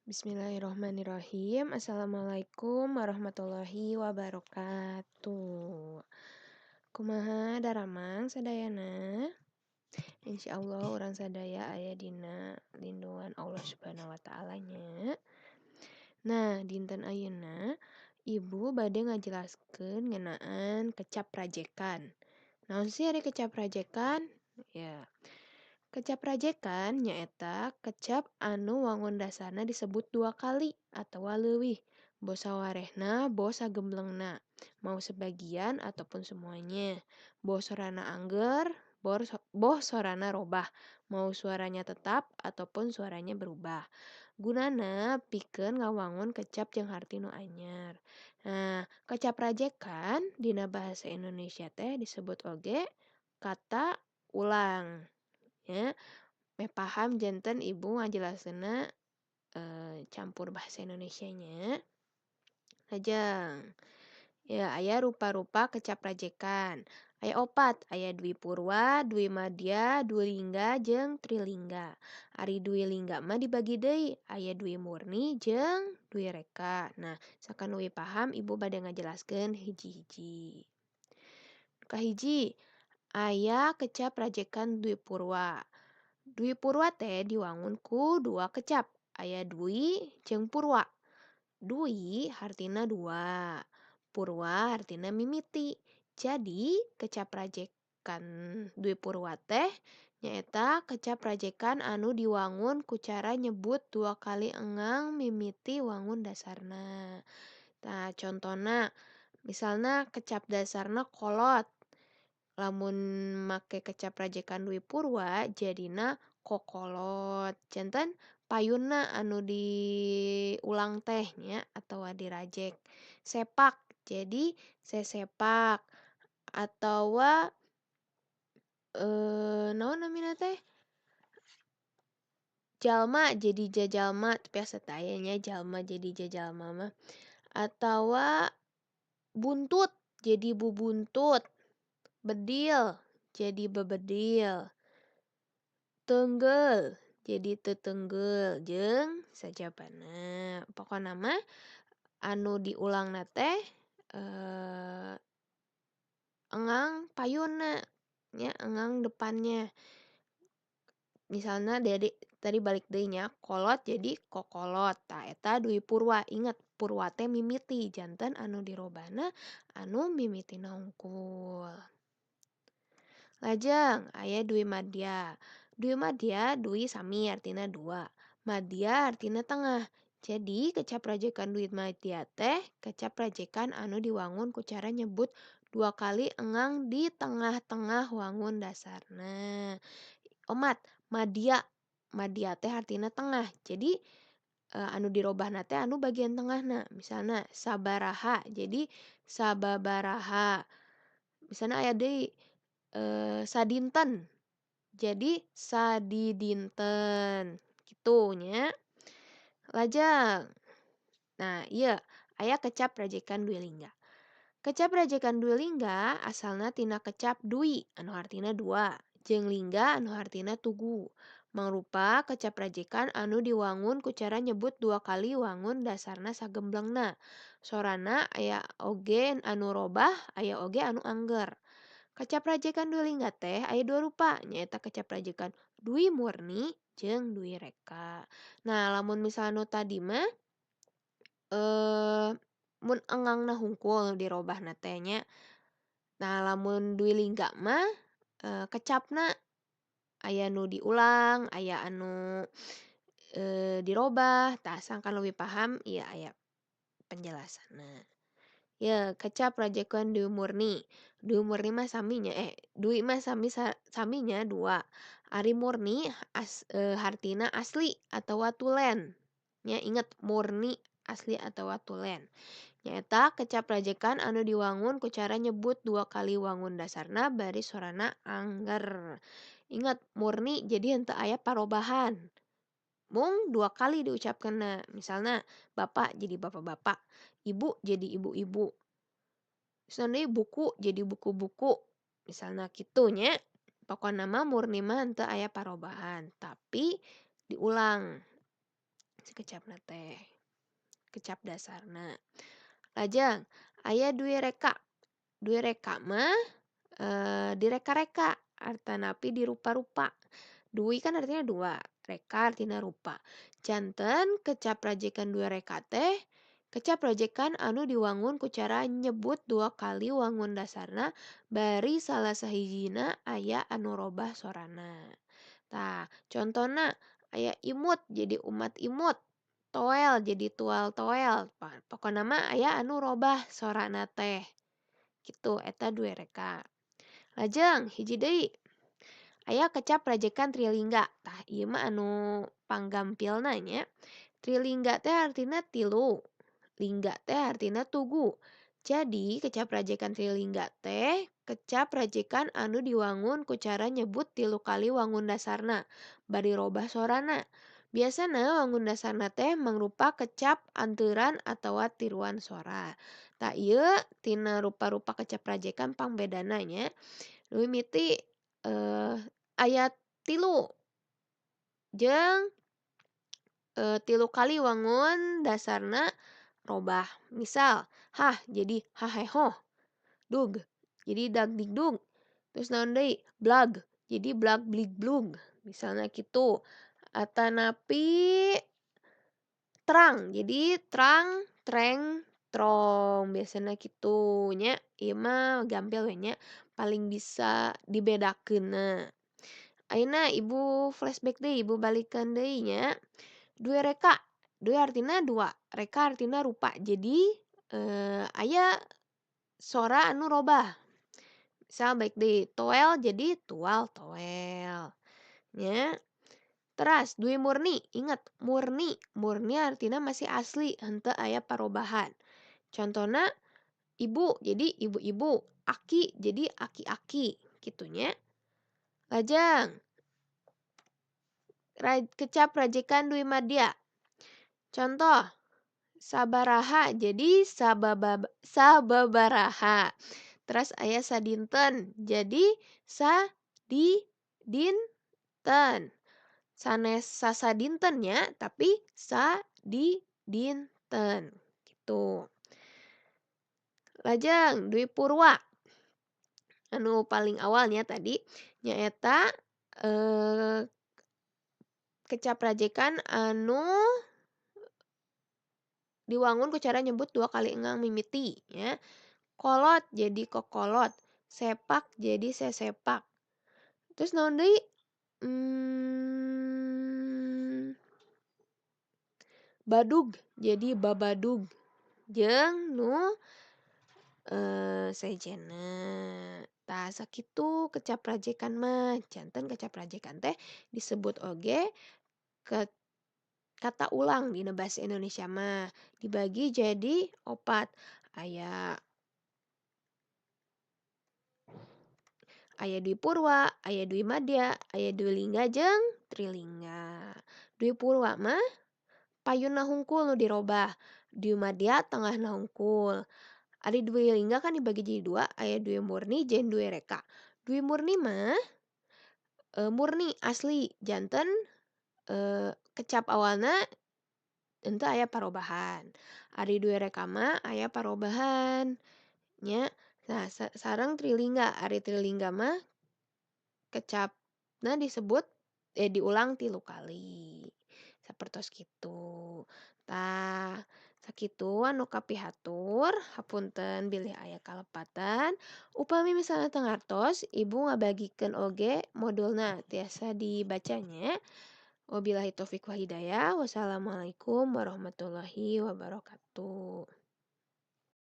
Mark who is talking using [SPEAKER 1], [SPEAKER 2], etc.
[SPEAKER 1] Bismillahirrahmanirrahim. Assalamualaikum warahmatullahi wabarakatuh. Kumaha daramang sadayana? Insyaallah urang sadaya aya dina lindungan Allah Subhanahu wa taala nya. Nah, dinten ayeuna Ibu bade ngajelaskeun ngeunaan kecap rajekan. Naon sih ari kecap rajekan? Ya. Kecap rajekan nyaeta kecap anu wangun dasarna disebut dua kali atawa leuwih, boh sawarehna boh sagemblengna, mau sebagian ataupun semuanya. Boh sorana angger, boh sorana robah, mau suaranya tetap ataupun suaranya berubah. Gunana pikeun ngawangun kecap jeung harti nu anyar. Nah, kecap rajekan dina bahasa Indonesia teh disebut oge kata ulang. Ya, meh paham janten Ibu ngajelaskeunna campur bahasa Indonesia nya. Lajeng, ya aya rupa-rupa kecap rajekan. Aya opat, aya dwi purwa, dwi madya, dwi lingga, jeung trilingga. Ari dwi lingga mah dibagi deui, aya dwi murni jeung dwi reka. Nah, sangkan leuwih paham Ibu bade ngajelaskeun hiji-hiji. Kahiji, aya kecap rajekan dwi purwa. Dwi purwa teh diwangun ku dua kecap, aya dwi jeung purwa. Dwi hartina dua, purwa hartina mimiti. Jadi kecap rajekan dwi purwa teh nyaeta kecap rajekan anu diwangun ku cara nyebut dua kali engang mimiti wangun dasarna. Tah, contona misalna kecap dasarna kolot. Lamun make kecap rajekan dwi purwa jadina kokolot. Janten payunna anu diulang teh nya atawa dirajek. Sepak jadi sesepak atawa naon namina teh? Jalma jadi jajalma, tapi asa teu aya nya jalma jadi jajalma mah. Atawa buntut jadi bubuntut. Bedil jadi bebedil. Teunggeul jadi teteunggeul jeung sajabana. Pokona mah anu diulangna teh engang payunna nya, engang depannya. Misalna tadi balik deui nya, kolot jadi kokolot. Tah eta dwi purwa. Inget purwa teh mimiti, janten anu dirobahna anu mimitina hungkul. Lajeng aya dwi madya. Dwi madya dwi sami artina dua, madya artina tengah. Jadi kecap rajekan dwi madya teh kecap rajekan anu diwangun ku cara nyebut dua kali engang di tengah-tengah wangun dasarna. Omat, madya, madya teh artina tengah. Jadi anu dirobahna teh anu bagian tengahna. Misalna sabaraha jadi sababaraha. Misalna aya deui sadinten jadi sadidinten, kitu nya. Lajeng, nah ieu aya kecap rajekan dwi lingga. Kecap rajekan dwi lingga asalna tina kecap dwi anu hartina dua jeung lingga anu hartina tugu. Mangrupa kecap rajekan anu diwangun ku cara nyebut dua kali wangun dasarna sagemblengna. Sorana aya oge anu robah, aya oge anu angger. Kecap rajekan dwi lingga teh aya dua rupa, nyaeta kecap rajekan dwi murni jeung dwi reka. Nah, lamun misalna nu tadi mah mun engangna hungkul dirobahna teh nya. Nah, lamun dwi lingga mah kecapna aya nu diulang, aya anu dirobah. Tah, sangkan leuwih paham ieu aya penjelasanna. Ye, kecap rajekan dwi murni. Dwi murni mah sami nya, dwi mah sami sami nya dua. Ari murni hartina asli atawa tulen. Nya, inget murni asli atawa tulen. Nyaeta kecap rajekan anu diwangun ku cara nyebut dua kali wangun dasarna bari sorana angger. Inget murni jadi henteu aya parobahan. Mung dua kali diucapkeunna. Misalna bapak jadi bapak-bapak, ibu jadi ibu-ibu. Misalna deui buku jadi buku-buku. Misalna kitu nya. Pokona mah murni mah henteu aya parobahan, tapi diulang. Si kecapna teh. Kecap dasarna. Lajeng aya dwi reka. Dwi reka mah direka-reka atanapi dirupa-rupa. Dwi kan artinya dua, reka artinya rupa. Janten kecap rajekan dwi reka teh kecap rajekan anu diwangun ku cara nyebut dua kali wangun dasarna bari salah sahijina aya anu robah sorana. Tah, contona aya imut jadi umat imut, toel jadi tual toel. Pokona mah aya anu robah sorana teh. Kitu eta dwi reka. Lajeng hiji deui aya kecap rajekan trilingga. Tah ieu mah anu panggampilna nya. Trilingga teh artina tilu, lingga teh artina tugu. Jadi kecap rajekan trilingga teh kecap rajekan anu diwangun ku cara nyebut tilu kali wangun dasarna bari robah sorana. Biasana wangun dasarna teh mangrupa kecap anteuran atawa tiruan sora. Tah ieu tina rupa-rupa kecap rajekan pangbedana nya. Mimiti aya tilu jeung tilu kali wangun dasarna robah. Misal hah jadi hahehoh, dug jadi dagdigdug, terus naon deui blag jadi blag blig blug, misalna kitu. Atanapi terang jadi trang treng trong, biasana kitu nya. Ieu mah gampil we nya paling bisa dibedakeunna. Ayeuna ibu flashback deui, ibu balikeun deui nya. Dwi reka, dwi artina dua, reka artina rupa. Jadi aya sora anu robah. Misal baik deui toel jadi tual toel nya. Teras dwi murni, inget murni, murni artina masih asli henteu aya parobahan. Contona ibu jadi ibu-ibu, aki jadi aki-aki kitu nya. Lajeng kecap rajekan dwi madya. Contoh sabaraha jadi sababaraha. Teras aya sadinten jadi sadidinten. Sanes sasadinten nya tapi sadidinten kitu. Lajeng dwi purwa anu paling awalnya tadi nyaeta kecap rajekan anu diwangun ku cara nyebut dua kali engang mimiti nya. Kolot jadi kokolot, sepak jadi sesepak. Terus naon deui? Badug jadi babadug jeung nu sejenna. Tah sakitu kecap rajekan mah. Janten kecap rajekan teh disebut oge kata ulang dina basa Indonesia mah. Dibagi jadi opat. Aya dwi purwa, aya dwi madya, aya dwi lingga jeung trilingga. Dwi purwa mah payunna hungkul nu dirobah, dwi madya tengahna hungkul. Ari dwi lingga kan dibagi jadi dua, aya dwi murni jeung dwi reka. Dwi murni mah murni asli, janten kecap awalna henteu aya parobahan. Ari dwi reka mah aya parobahan nya. Nah, sareng trilingga, ari trilingga mah kecapna disebut diulang 3 kali. Sapertos kitu. Tah sakitu anu kapihatur, hapunten bilih aya kalepatan. Upami misalna teu ngartos, ibu ngabagikeun oge modulna tiasa dibaca nya. Wabillahi taufik wal hidayah. Wassalamualaikum warahmatullahi wabarakatuh.